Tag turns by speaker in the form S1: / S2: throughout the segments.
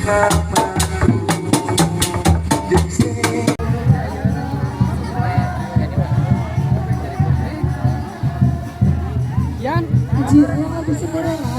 S1: Yan.
S2: Aji lagu Cinderella.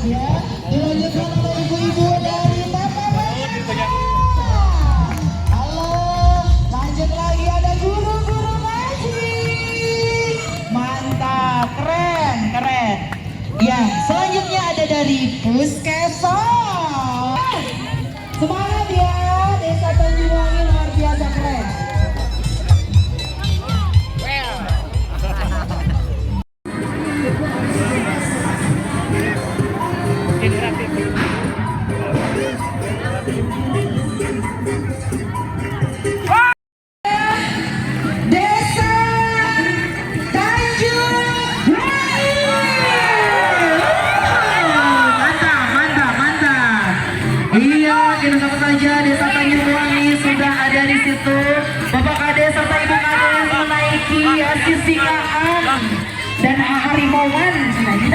S1: Ya, dilanjutkan oleh ibu-ibu dari Tata. Halo, lanjut lagi ada guru-guru ngaji. Mantap, keren, keren. Ya, selanjutnya ada dari Puskesmas. Semangat ya, Desa Tanjungwangi luar biasa keren. Desa Tanjung Wangi. Mantap, mantap, mantap. Iya, kita sambut saja Desa Tanjung Wangi sudah ada di situ. Bapak Kades serta Ibu Kades menaiki sisingaan dan harimauan. Nah, ini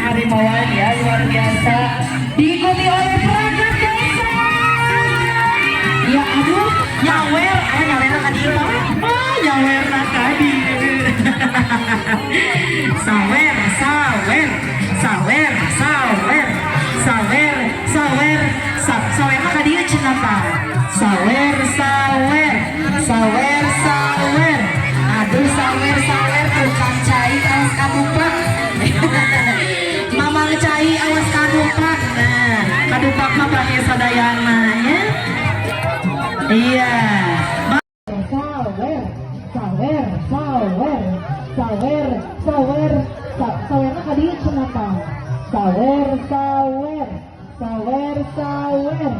S1: harimauan ya, luar biasa. Diikuti oleh perangkat desa. Ya aduh, nyawer, ah nyawer ka dieu mah. Ah, nyawer ka dieu. Sawer, sawer, sawer, sawer, sawer, sawer, sawer mah ka dieu cenah tah. Sawer, sawer, sawer, sawer. Aduh, sawer, sawer, tukang cai awas kadupak. Mamang cai awas kadupak. Nah, kadupak mah bagi sadayana ya. Iya. Sawer, sawer, sawer, sawer, sawer, sawer mah ka dieu cenah tah. Sawer, sawer, sawer, sawer.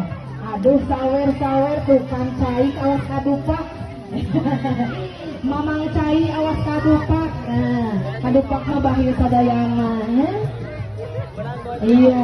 S1: Aduh, sawer, sawer, tukang cai awas kadupak. Mamang cai awas kadupak. Nah, kadupak mah bahaya sadayana ya. Iya.